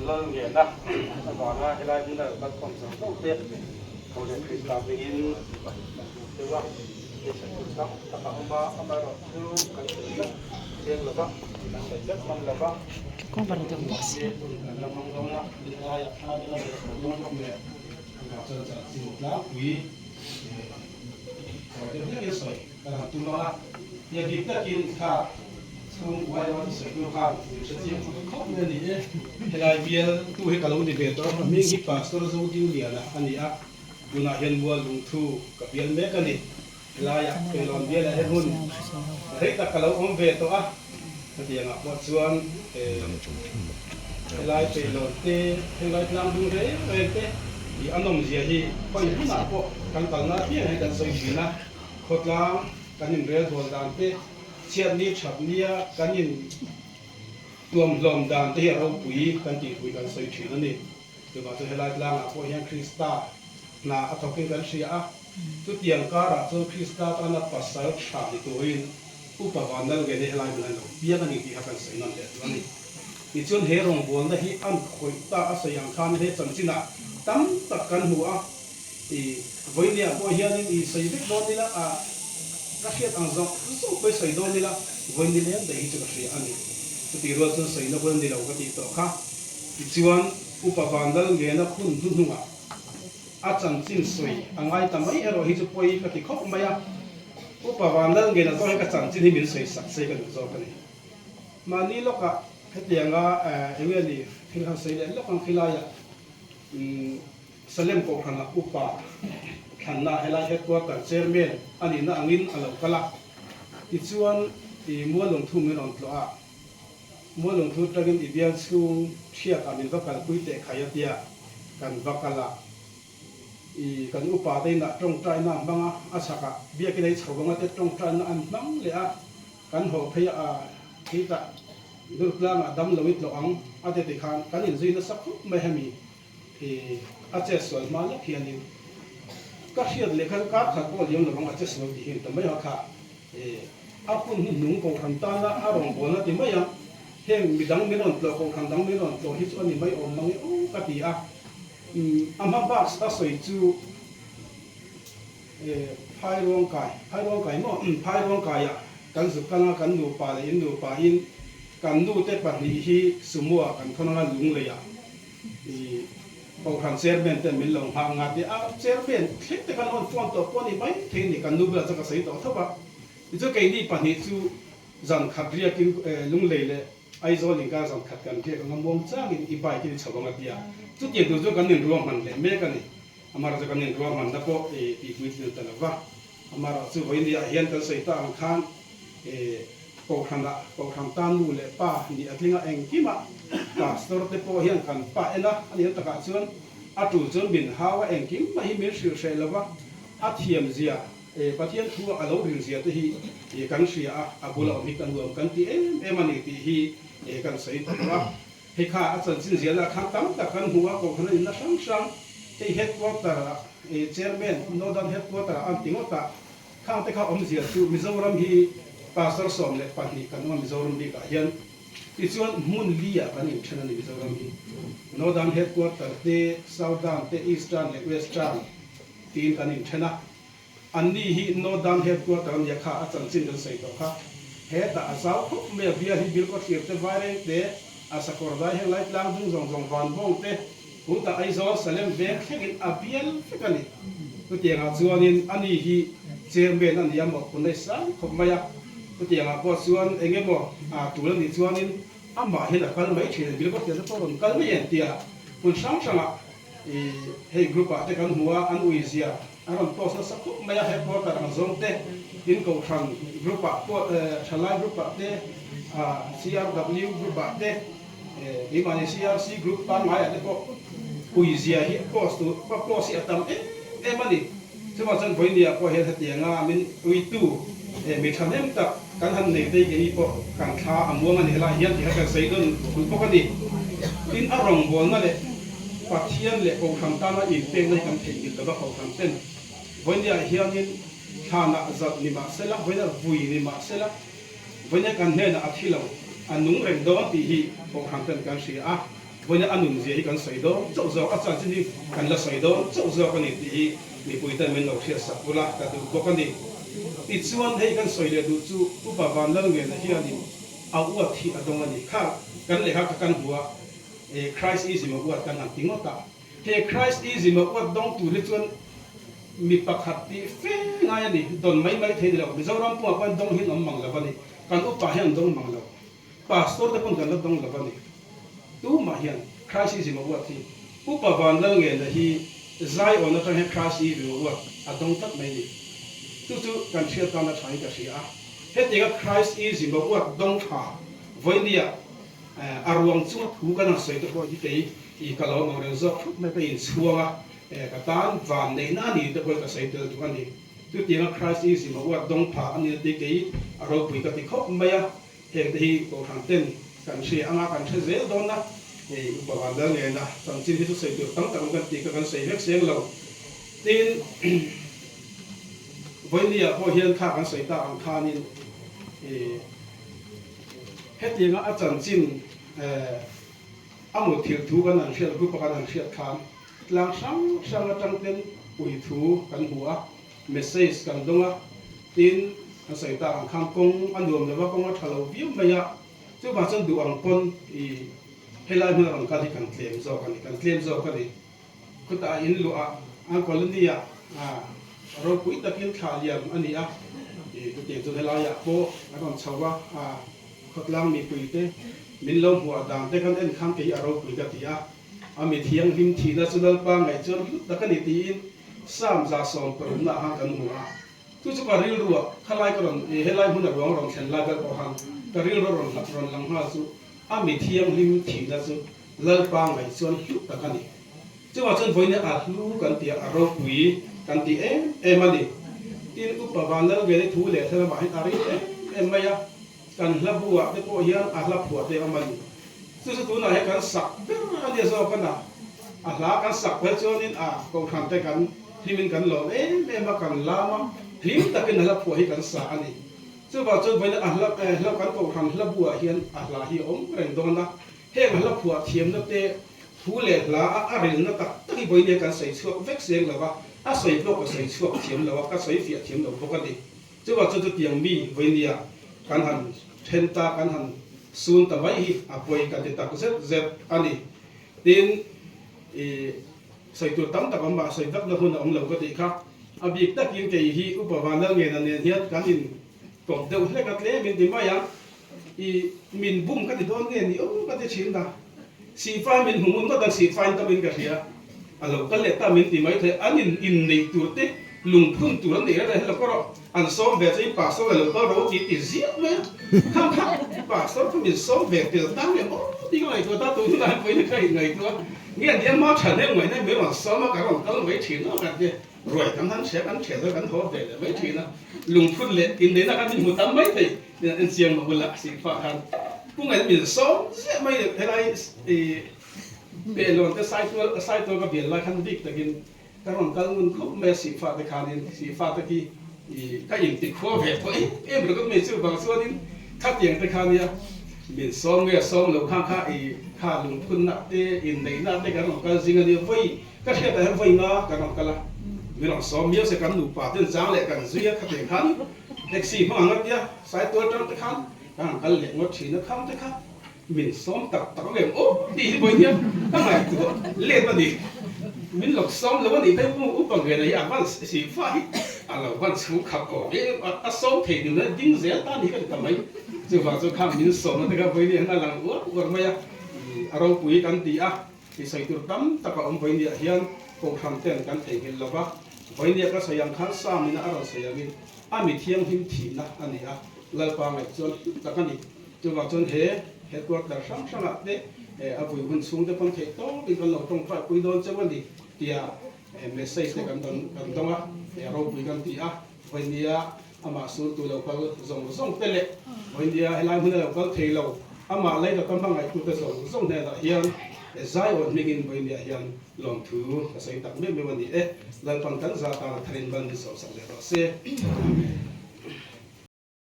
Lal ngena avanga helai hmuna lo kalkhawm zawng zawng te tho leh Krista hmingin kan hmu deuh a, beisei tur tam tak a awm a, amaherawhchu kan sawi vek chiang lo va, kan sawi vek hman lo va, hun kan la hmang dawn a, helaiah khan ila leh chho dawn bawk nen, chuvang chuan chanchin tlangpui sawi deuh hlekin sawi kan han tum ang a, tia bik takin kha chhungkua emaw thusawi tu khan min hre chiang khawp mai a ni e. Helai bial tu hi ka lo ni ve tawh a, ka hming hi Pastor Zodingliana a ni a, tunah hian mual lungthu ka bial mek a ni. Helaiah Pelawn bialah hian hun rei tak ka lo awm ve tawh a, hetiangah pawh chuan helai Pelawn te, helai tlangdung reng reng te i a nawmzia hi khawi hmunah pawh kan kalna apiang hian kan sawi thin a, khawtlang kan inrel bawl dan te, chhiatni thatnia kan in tuamhlawm dan te hi a ropui kan tihpui kan sawi thin a ni. Chuvang chu helai tlangah pawh hian Krista hna a thawkin kan hria a, chutiang karah chuan Krista tana pasal tha ni turin Upa Vanlalngene helai hmun a lo piang a ni tih kha kan sawi nawn leh duh a ni. Tichuan he rawngbawlna hi an khawih ta a sawi ang khan he chanchinah tam tak kan hmu a, i vawinia pawh hianin i sawi vek dawn ila a ka hriat ang zawng zawng pawh i sawi dawn ila vawi leng daih hi chu ka hria a ni. Chutih rual chuan sawina hun a ni lo ka tih tawh kha. Tichuan, Upa Vanlalngena khun hnuhnungah a chanchin sawi a ngai ta mai erawh hi chu pawi ka ti khawp mai a. Upa Vanlalngena zawk hi ka chanchin hi min sawi sak se ka duh zawk a ni. Mahni lawkah hetianga eng nge ni thil han sawi leh lawk ang khilaiah Salem Kohhranah Upa thlanna helai Headquarter Chairman a nihna angin a lo kal a. Tichuan, i Mualungthu min rawn tlawh a. Mualungthu atangin i bial chhung thiakah min va kalpui teh khai a tia kan va kal a. I kan upa te inah tawngtaina a hmang a, a chhakah biakin a i chho anga te tawngtaina an hmang leh a, kan haw phei a khitah Durtlangah dam lo i tlawh ang a ti tikhan kan inzui nasa khawp mai hemi i a chetsual hma lek hianin ka hriat leh khan kar khat pawh liam lo ang a chetsual tih hi an ta mai a kha i a hun hi hnung kohhran tana a rawngbawlna ti mai ang heng midang min rawn tlawh kohhran dang min rawn tlawh hi chu a ni mai awm mang e aw ka ti a a hma box a sawi chu Phairuangkai Phairuangkai maw Phairuangkaiah kan zuk kal anga kan nupa leh in nupa in kan nute pahnih hi sumo ah kan thawn anga lungleiah I Kohhran Chairman ten min lo nghak nga tih a, Chairman thleng te khan rawn phone tawh pawh a ni mai thei a ni, kan nu bulah chuan ka sawi tawh tho a. Tichuan keini pahnih chu zan khat riakin Lunglei leh Aizawl inkar zan khat kan riak anga muang changin i bike in i chho anga tia chutiang tur chuan kan inruahman leh mek a ni. Amaherawhchu kan inruahmanna pawh i tihpuitlin ta lo va. Amaherawhchu vawinia hian kan sawi ta ang khan i Kohhranah Kohhran tan nu leh pa nih a tling a, engkimah Pastor te pawh hian kan pa en a, a nih takah chuan a tul chuan min hau a, engkim mai hi min hrilh hreh lo va, a thiam zia, Pathian thu a lo ril zia te hi kan hria a, a bula awm hi kan nuam kan ti em em a ni tih hi kan sawi ta bawk a. Hei kha a chanchin ziahna khan tam tak kan hmu a, Kohhran a inna hrang hrang, hei Headquarter ah Chairman, Northern Headquarter ah an ti ngawt a, Khang te kha awmzia chu Mizoram hi Pastor 12 kan awm a Mizoram bikah hian. Tichuan hmun li ah kan inthen a ni Mizoram hi. Northern Headquarter te, Southern te, Eastern leh Western tiin kan inthen a. Anni hi Northern Headquarter a nia kha a chanchin kan sawi tawh kha. Hetah a zau khawp mai a bia hi Bilkhawthlir te, Vaireng te, a sakawr dai heng lai tlang dung zawng zawng Vanbawng te, Hutah Aizawl Salem veng thlengin a bial vek a ni. Chutiangah chuanin ani hi chairman a ni a maw phun naisang khawp mai a. Chutiangah pawh chuan eng emaw a tul a nih chuanin amah hian a kal mai thin a, Bilkhawthlir te pawh rawn kal mai em tia hmun hrang hrangah i hei group ah te kan hmu a, an ui zia an rawn post nasa khawp mai a, headquarter ang zawng te in kohhran group ah pawh thalai group ah te CRW group ah te Keimahni CRC group pangngai ah te pawh ui zia hi post tur post hi a tam em em a ni. Chuvang chuan vawinia pawh hian hetianga min uitu mi thahnem tak kan han nei te keini pawh kan thla a muang a ni helai hian tih kha kan sawi dawn duh bawk a ni. Tin a rawngbawlna leh Pathian leh Kohhran tana inpekna hi kan theihnghilh lo va Kohhran ten vawinia hianin thlanah zalh ni mahsela vawinia vui ni mahsela Vawinia kan hnenah a thi lo, a nung reng dawn tih hi Kohhran ten kan hria a. Vawiina a nunzia hi kan sawi dawn chauh zawk, a chanchin hi kan la sawi dawn chauh zawk a ni tih hi mipuiten min lo hriatsak ula ka duh bawk a ni. Tichuan hei kan sawi leh duh chu Upa Vanlalngena hianin a uat hi a dawng a ni. Kha kan lehkha kha kan hmu a, Christism a uat kan han ti ngawt a. He Christism a uat dawng tur hi chuan mi pakhat tih fe ngai a ni, dawn mai mai thei ni lo. Mizoram pumah pawh hian dawng hi an awm mang lo a ni. Kan upa hian an dawng mang lo. Pastor te pawn kan la dawng lo a ni. Tumah hian Christism a uat hi Upa Vanlalngena hi Zion atang hian Christism a uat a dawng tlat mai a ni. Chu chu kan hriat tan a tha in ka hria a. Hetianga Christism a uat dawng tha vawinia a ruang chunga thu kan han sawi te pawh hi kei i ka lo ang reng zawk thut mai ka inchhuang a, ka tan van neihna a ni te pawh hi ka sawi tel duh a ni. Chutianga Christism a uat dawng tha a ni a ti kei a ropui ka ti khawp mai a. Heng te hi Kohhran ten kan hria anga kan hre zel dawn a, hei Upa Vandal nena chanchin hi chu sawi tur tam tak awm kan tih kha kan sawi vek seng lo. Tin, Vawinia pawh hian kha kan sawi tak ang khanin hetianga a chanchin a mutthilh thu kan han hriat, group a kan han hriat khan tlang hrang hrang atang ten ui thu kan hmu a. Message kan dawng a, tin an sawi tak ang khan kawng a nuam lo va, kawng a tha lo viau mai a, chuvang chuan duh ang pawn i helai hmun a rawn kal hi kan tlem zawk a ni, kan tlem zawk a ni. Khutah in luah a, an colony ah ropui takin thlah liam a ni a, i chutiang chuan helaiah pawh a rawn chho a, khawtlang mipui te min lo hmuah dan te kan en khan kei a ropui ka ti a. A mi thianghlim thihna chu Lalpa ngaih chuan hlut tak a ni tiin Psalm 130 ah khan kan hmu a. Chu chu ka rilruah khalai ka rawn helai hmuna ruang rawn thlen lai ber pawh khan ka rilru rawn rawn lang nghal chu a mi thianghlim thihna chu Lalpa ngaih chuan hlut tak a ni. Chuvang chuan vawiin a hlu kan tih a, a ropui kan ti em em a ni. Tin, Upa Vanlalveli thu leh thla lamah hian a ril em em mai a. Kan hla buah te pawh hian a hla phuah te awm a ni. Chu chu tunah hian kan sak ber a nia zawk a na. A hla kan sak phel chuanin a kohhran te kan hlimin kan lawm em em a, kan lam a, hlim takin a hla phuah hi kan sa a ni. Chuvang chuan vawiin a hla hla kan kohhran hla buah hian a hla hi a awm reng dawn a. Heng a hla phuah thiamna te thu leh hla a a rilna tak tak hi vawiin hian kan sawi chhuak vek seng lo a, a sawi pawh ka sawi chhuak thiam lo a, ka sawi fiah thiam lo bawk a ni. Chuvang chu chutiang mi vawinia kan han then ta, kan han sun ta mai hi a pawi kan ti tak zet zet a ni. Tin, i sawi tur tam tak awm mah sawi vakna hun a awm lo ka tih kha. A bik takin kei hi Upa Vanlalngena nen hian kan in kawp deuh hlek a tlem in ti mai ang. I min bum ka ti dawn nge ni aw ka ti thin a. Sihfai min hmu ngun ngawt ang sihfaiin tam in ka hria. A lo kal leh ta min ti mai thei. An in inneih tur te lungphun tur an neih reng reng lo kawr aw. An sawm ve chu in pastor a lo kal ro ti ti ziah mai a. Khang kha pastor kha min sawm ve tel ta nge maw tih ka ngaihtuah ta tun hunah hian pawhin ka inngaihtuah a. Nge nia hma tha hnem ngaihna in min rawn sawm a ka rawn kal mai thin a ka ti. Ruai kan han hria kan ṭhian zawk kan haw ve leh mai ṭhin a, lungphun leh inneihna khan min hmu tam mai thei nen en chiang mah bula Sihfa khan pu ngaih min sawm ziah mai leh helai ih Pehlawn te Saitual Saitual ka bial lai khan bik takin ka rawn kal ngun khawp mai a Sihfa te khanin Sihfa te khi ih ka intikhua ve tawh em em ringawt mai chuvang chuanin khatiang te kha nia min sawm nge sawm lo khan kha ih kha lungphunna te inneihna te kan rawn kal zing a nia vawi Ka hriat ah hian vawi nga kan rawn kal a, min rawn sawm miau se kan nupa ten chang leh kan zui a khateng khan taxi hmang ang a tia Saitual tang te khan kan rawn kal leh ngawt thin a kham te kha min sawm tak tak ang em aw tih hi vawi hian ka ngaihtuah let a ni. Min lo sawm lo a nih phei u upa ngena hi a van si fa hi a lo van chhung khat awm em a a sawm thei dun a ding zel ta ni hi ka ti ta mai. Chuvang chu khang min sawmna te kha vawi ni hian a lang uar uar mai a, a ropui kan ti a. I sawi tur tam tak a awm Vawinia hian Kohhran ten kan theihnghilh lo va, Vawinia ka sawi ang khan Samina a rawn sawi angin a mi thianghlim thihna a ni a, Lalpa ngaih chuan hlut tak a ni. Chuvang chuan he headquarter hrang hrangah te a vui hun chhung te pawn theih tawpin kan lo tawngtai pui dawn cheu a ni tia message te kan dawng a, ropui kan ti a, Vawinia Amah sultu lo kal zawng zawng te leh Vawinia helai hmuna lo kal thei lo amah leilata hmangaihtute zawng zawng hnenah hian Zion hmingin Vawinia hian lawmthu ka sawi tak meuh meuh a ni e. Lalpan kan za tana tharin ban min sawmsak leh rawh se. Amen.